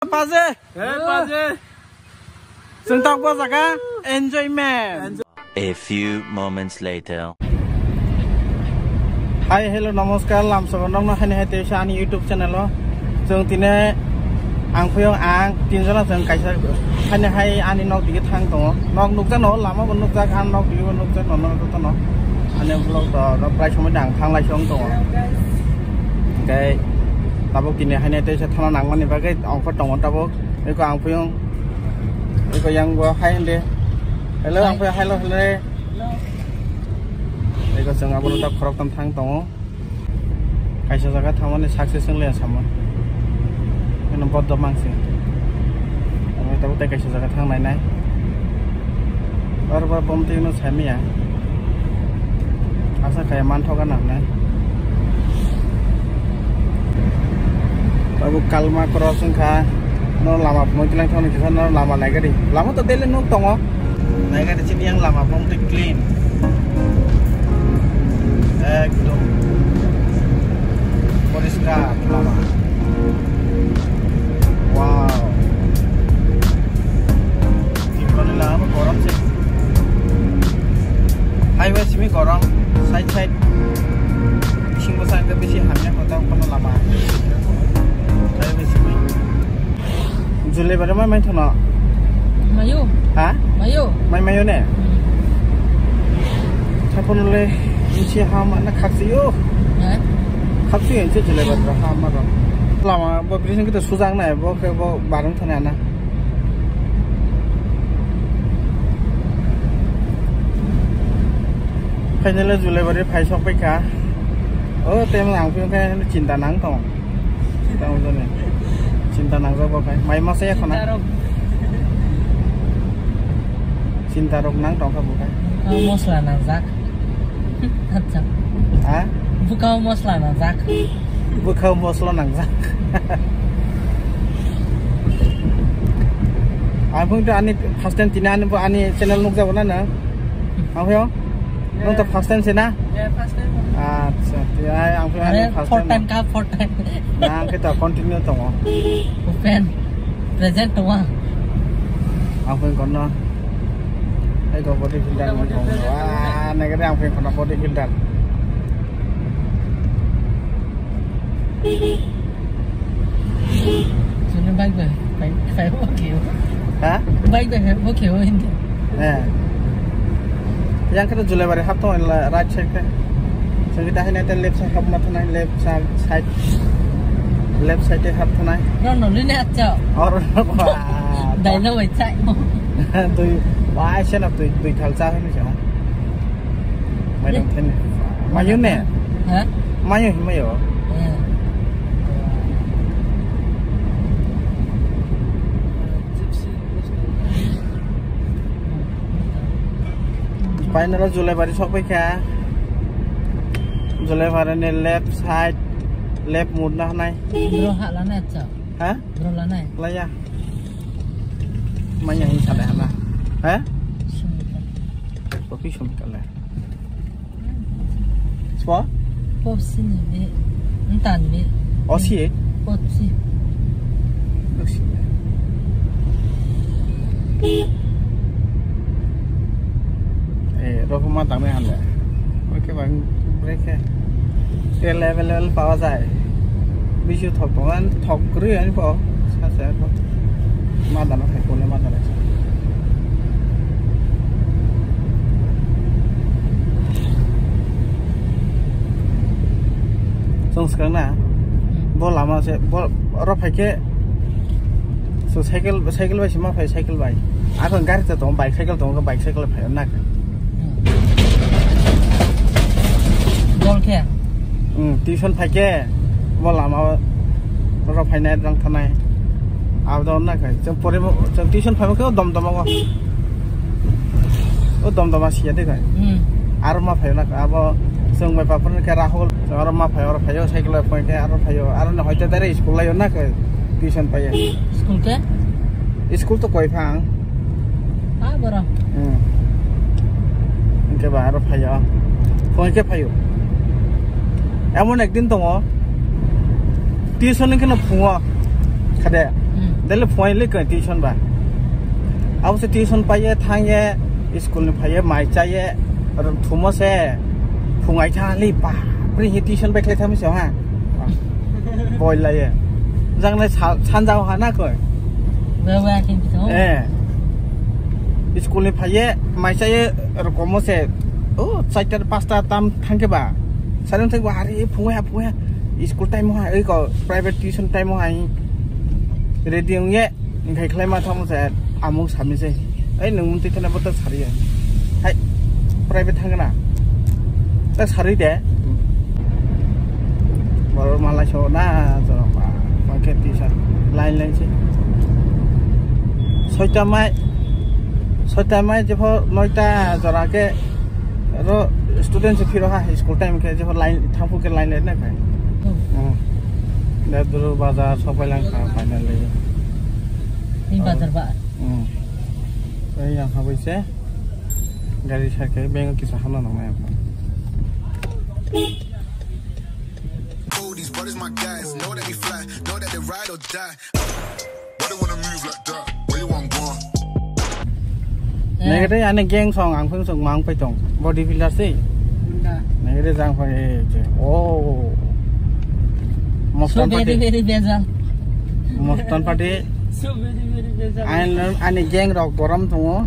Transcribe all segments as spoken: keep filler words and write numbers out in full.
Paje. Hey, paje. Chwng tok bo jaga enjoyment. A few moments later. Hi, hello, namaskar, lamsao nokno haini hai teisa ani YouTube channel o. Chwng tine ang phuyung ang tinjona chwng kaisa haini hai ani nok dige thang tongo. Nok nukjak no, lama bo nukjak, ang nok dige bo nukjak no, no, no, no. Ani vlog to, no, prai somoi dang thang lai song tongo. Hwnkhe tabuk tini haino teisa thana nangmani bagwi ongkho tongo tabuk. Eko ang phuyung. Eko yang bo hai hwnde. Hello, ang phuyung hello, hello. Eko chwng abono tak khoroktham thang tongo. Kaisa jaga thangmani success wng le samo. Eno boddo mangsi. Ang tabuk tei kaisa jaga thang nai nai. Aro ba bomtwi no saimaya. Asa kaya manthoka na hwnwi. Tabuk kalma cross wngkha. No lama phunuk tilang thani kisa no lama naigari. Lama to daily nuk tongo. Naigari chini yang lama bomtwi clean. Ekdom poriskar lama. Wow. Tiprani lama bo gorom se. Highway simi gorom, side side. Bising bwsa hwnkhe bisi hamya hotel kono lama. Highway simi. Julai bare mai mai thono. Mayo. Ha? Mayo. Mai mayo ne? Hmm. Sapono le isi ha ma na khaksiyo. Ha? Khaksiyo isi julai bare ha ma ro. Lama bo bridge kita sujak nai bo ke bo barang thana na. Finally Julaibari phai sok paikha. O, tei ang phai khe chinta nang tong. Tamo jani. Chinta nangjak bo khai. Mai masa ya khona. Chinta rok. Chinta rok nang tong kha bo khai. Bwkao mosla nangjak. Acha. Ha? Bwkao mosla nangjak. Bwkha mosla nangjak. Ang phung to ani first time tini ani bo ani channel nukjago na na. Ang phung. Nung to first time se na? Yeah, first time. Acha, tini ang phung ani first time. Fourth time ka, fourth time. Na ang khe to continue tongo. Open. Present tongo. Ang phung kono. Ai go body filter mo tongo. Ah, nagari ang phung kono body filter. Sini bike bai, bike bai bo khe o. Ha? Bike bai bo khe o hindi. Eh. Yang kata Julaibari hap tong la right side khe. Sini dah ini ada left side hap mata nai left side side. Left side hap tong nai. No no lini acha. Or wah. Dai no wai chai mo. Tui wah sena tui tui thal cha hini cha. Maidang thani. Mayo ne? Ha? Mayo, mayo. Eh. Final o Julaibari sok paikha. Julaibari ni left side, left murna hanai. Bro, ha lana acha. Ha? Bro, lana. Laya. Manya hin sale hana. Ha? Sumika. Kopi sumika le. Spo? Pop sini ni. Ntan ni. Osi? Pop si. Osi. Eh, rokho ma tangmani hande. Oke bang, break he. Available, available pawa jai. Bisu thok tongan, thok kwrwi ani po. Sa sa po. Ma dana khai kole ma dana. Chwng swkang na. Bo lama se, bo oro phai khe. So cycle, cycle bai se ma phai, cycle bai. Ako gari ta tongo, bike cycle tongo, bike cycle phai na. Dol khe? Hmm, tuition phai khe, bo lama o rok phainai, rang thanai. Abo dol na khe, chwng pore mo, chwng tuition phai khe o dom dom o. O dom dom a siya de khe. Hmm. Aro ma phai na khe, abo chwng bai papor khe Rahul, aro ma phai, aro phai o, cycle bai phai khe, aro phai o, aro na hoite dare school lai o na khe, tuition phai o. School khe? School to koi phang. Ah, borok. Hmm. Hwnkhe ba aro phaio. Phone khe phaio. Emon ekdin tongo. Tuition ni kheno phungo. Khade. Hmm. Daily phone le tuition ba. Abo se tuition paiye thangye, school ni phaiye mai chaye, aro thumo se phungai thang li ba. Pri hi tuition bai khlai thami se ha. Boi laye. Jang le sa-, sanjao ha na koi. Ba ba kin to. Eh. School ni phaiye mai chaye, aro komo se. O, chaita pasta tam thangke ba. Sarin thangke ba hari phungai ha phungai ha. School time ha, ei ko private tuition time ha. Ready ongye. Hingkhai khlai ma thamo se amung sami se. Ai nung mung twi thana bo ta sari ya. Hai. Private thang na. Ta sari de. Boro malai so na so pa. Pa ke ti sa. Line line se. Soita mai. Soita mai je pho noita jora ke ro student se phiro ha school time ke je pho line thangpu ke line line na khai. Hmm. Da duru bazar sopai lang kha finally. Ni bazar ba. Hmm. Ei yang habui se gari sa khe beng kisa hano nang nai. Oh, these brothers my guys, know that we fly, know that they ride or die. Why they wanna move like that? Where you want going? Nai khe ani gang song ang phung song mang pai tong body builder se. Nai khe jang phai je. Oh. Mostan party. Very, very bejal. Mostan party. So very, very bejal. Ani, ani gang rok borom tongo.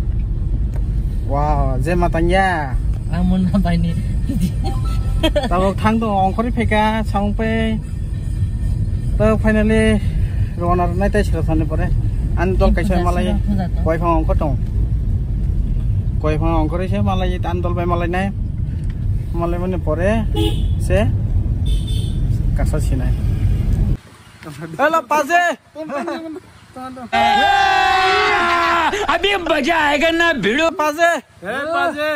Wow, je matang ya. Ang mun na bai ni. Tabok thang tongo ongkhorwi phaika samung pai. To finally rona rwnai tai sero thani pore. Ani dol kaisa malai. Koi phang ongkhor tong. Koi phang ongkhorwi se malai ani dol bai malai nai. Malai mani pore se kasa sinai. Hello, Paje. अभी मजा आएगा ना भिड़ो। Paje. Hey, Paje.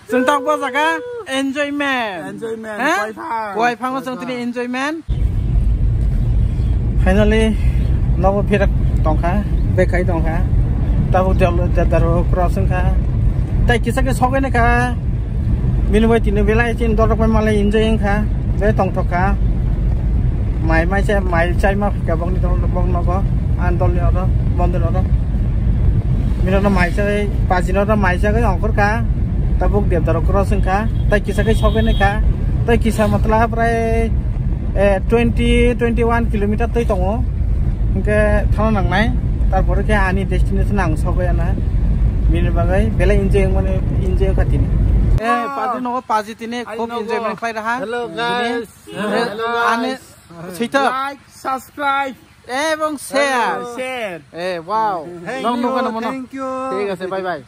Chwng tabuk bo jaga enjoyment. Enjoyment, ha? Koi phang. Koi phango chwng tini enjoyment. Finally, nogo phirak tongkha, bekhai tongkha. Tabuk jol-, jadaro cross wngkha. Tai kisa khe sogwi nai kha. Bini bai tini belai chin dorok bai malai enjoy wngkha. Be tongthok kha. Mai mai se mai chai ma phika bokni dol bok nogo. An dol ni oro, bondon oro. Bini oro mai chai, pajini oro mai chai ongkhor kha. Tabuk debdaro cross wngkha. Tai kisa khe sogwi nai kha. Tai kisa matla prai, eh, twenty, twenty one kilometer twi tongo. Hingke thana nangnai. Tarpore khe ani destination ang sogwi ana. Bini bagwi belai enjoy wngmani, enjoy wngkha tini. Eh, paji nogo paji tini khub enjoyment khlai raha. Hello, guys. Hello, guys. Ani sita. Like, subscribe. Ebong share. Share. Eh, wow. Thank you, thank you. Thik ase, bye bye.